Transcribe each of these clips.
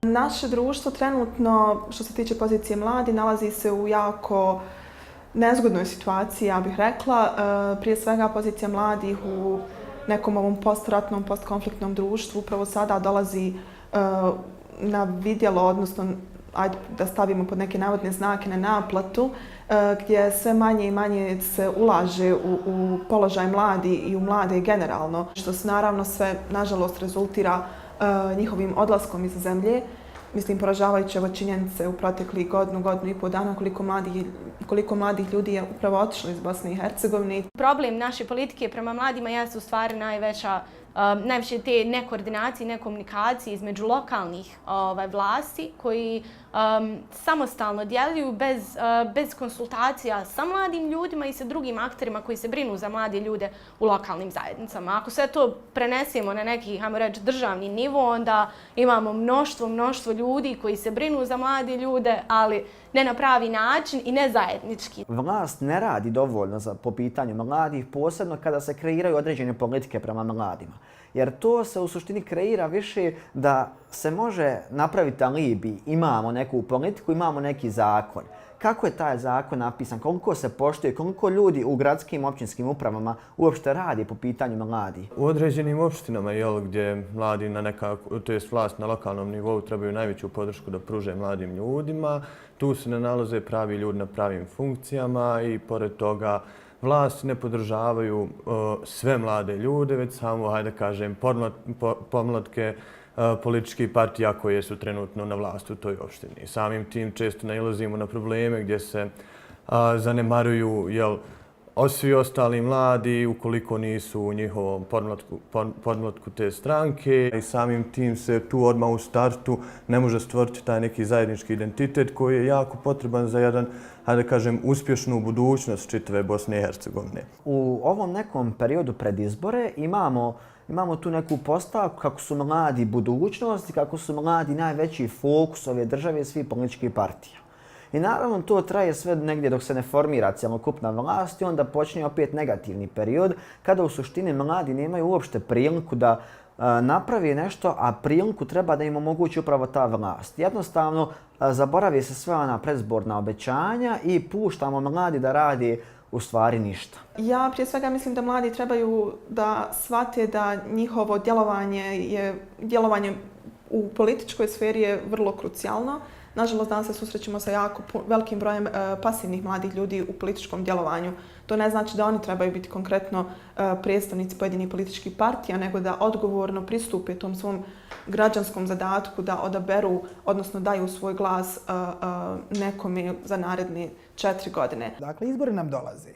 Naše društvo trenutno, što se tiče pozicije mladi, nalazi se u jako nezgodnoj situaciji, ja bih rekla. Prije svega pozicija mladih u nekom ovom postratnom, postkonfliktnom društvu upravo sada dolazi na vidjelo, odnosno ajde da stavimo pod neke navodne znake na naplatu, gdje sve manje i manje se ulaže u položaj mladi i u mlade generalno, što se naravno sve, nažalost, rezultira njihovim odlaskom iz zemlje. Mislim, poražavajuće ove činjenice u proteklih godinu i pol dana koliko mladih ljudi je upravo otišlo iz Bosne i Hercegovine. Problem naše politike prema mladima jeste u stvari najviše te nekoordinacije, nekomunikacije između lokalnih vlasti koji samostalno djeluju bez konsultacija sa mladim ljudima i sa drugim akterima koji se brinu za mlade ljude u lokalnim zajednicama. Ako sve to prenesemo na neki, hajmo reći, državni nivo, onda imamo mnoštvo ljudi koji se brinu za mlade ljude, ali ne na pravi način i ne zajednički. Vlast ne radi dovoljno po pitanju mladih, posebno kada se kreiraju određene politike prema mladima. Jer to se u suštini kreira više da se može napraviti alibi. Imamo neku politiku, imamo neki zakon. Kako je taj zakon napisan, koliko se poštuje, koliko ljudi u gradskim općinskim upravama uopšte radi po pitanju mladih? U određenim opštinama gdje mladi vlast na lokalnom nivou trebaju najveću podršku da pruže mladim ljudima, tu se ne nalaze pravi ljudi na pravim funkcijama i pored toga vlasti ne podržavaju sve mlade ljude, već samo, hajde kažem, pomlatke političkih partija koje su trenutno na vlasti u toj opštini. Samim tim često nailazimo na probleme gdje se zanemaruju svi ostali mladi ukoliko nisu u njihovom podmlatku te stranke. I samim tim se tu odmah u startu ne može stvoriti taj neki zajednički identitet koji je jako potreban za jedan, hajde kažem, uspješnu budućnost čitave Bosne i Hercegovine. U ovom nekom periodu pred izbore imamo tu neku postavku kako su mladi budućnost i kako su mladi najveći fokus ove države i svih političkih partija. I naravno to traje sve negdje dok se ne formira cjelokupna vlast i onda počne opet negativni period kada u suštini mladi nemaju uopšte priliku da napravi nešto, a priliku treba da im omogući upravo ta vlast. Jednostavno zaboravi se sve ona predizborna obećanja i puštamo mladi da radi u stvari ništa. Ja prije svega mislim da mladi trebaju da shvate da njihovo djelovanje u političkoj sferi je vrlo krucijalno. Nažalost, danas se susrećemo sa jako velikim brojem pasivnih mladih ljudi u političkom djelovanju. To ne znači da oni trebaju biti konkretno predstavnici pojedinih političkih partija, nego da odgovorno pristupe tom svom građanskom zadatku da odaberu, odnosno daju svoj glas nekome za naredne 4 godine. Dakle, izbori nam dolaze.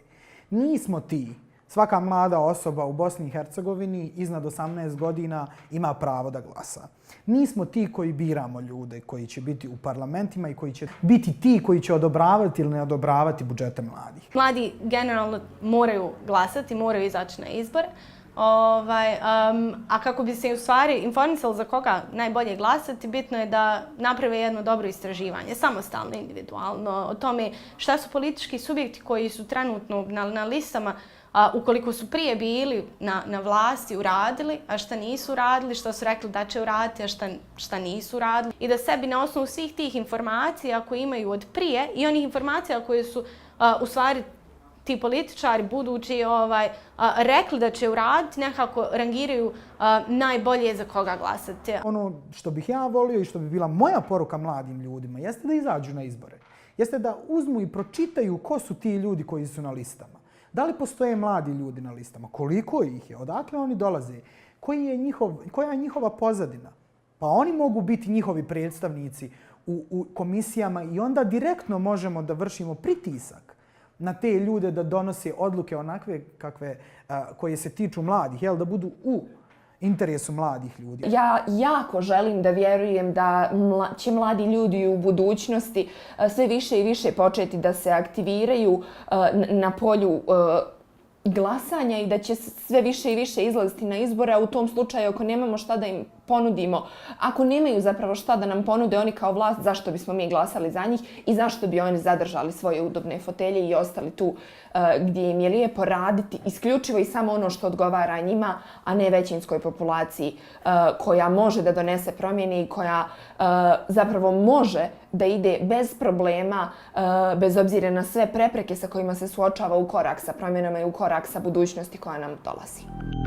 Nismo ti. Svaka mlada osoba u Bosni i Hercegovini iznad 18 godina ima pravo da glasa. Nismo ti koji biramo ljude koji će biti u parlamentima i koji će biti ti koji će odobravati ili ne odobravati budžete mladih. Mladi generalno moraju glasati, moraju izaći na izbore. A kako bi se u stvari informisali za koga najbolje glasati, bitno je da naprave jedno dobro istraživanje, samostalno, individualno, o tome šta su politički subjekti koji su trenutno na listama, ukoliko su prije bili na vlasti, uradili, a šta nisu uradili, šta su rekli da će uraditi, a šta nisu uradili. I da sebi na osnovu svih tih informacija koje imaju od prije i onih informacija koje su u stvari ti političari budući rekli da će uraditi, nekako rangiraju najbolje za koga glasati. Ono što bih ja volio i što bi bila moja poruka mladim ljudima jeste da izađu na izbore. Jeste da uzmu i pročitaju ko su ti ljudi koji su na listama. Da li postoje mladi ljudi na listama? Koliko ih je? Odakle oni dolaze? Koja je njihova pozadina? Pa oni mogu biti njihovi predstavnici u komisijama i onda direktno možemo da vršimo pritisak na te ljude da donose odluke onakve koje se tiču mladih, da budu u interesu mladih ljudi. Ja jako želim da vjerujem da će mladi ljudi u budućnosti sve više i više početi da se aktiviraju na polju glasanja i da će sve više i više izlaziti na izbore, a u tom slučaju ako nemamo šta da im ponudimo, ako nemaju zapravo šta da nam ponude oni kao vlast, zašto bismo mi glasali za njih i zašto bi oni zadržali svoje udobne fotelje i ostali tu gdje im je lijepo raditi isključivo i samo ono što odgovara njima, a ne većinskoj populaciji koja može da donese promjene i koja zapravo može da ide bez problema, bez obzira na sve prepreke sa kojima se suočava u korak sa promjenama i u korak sa budućnosti koja nam dolazi.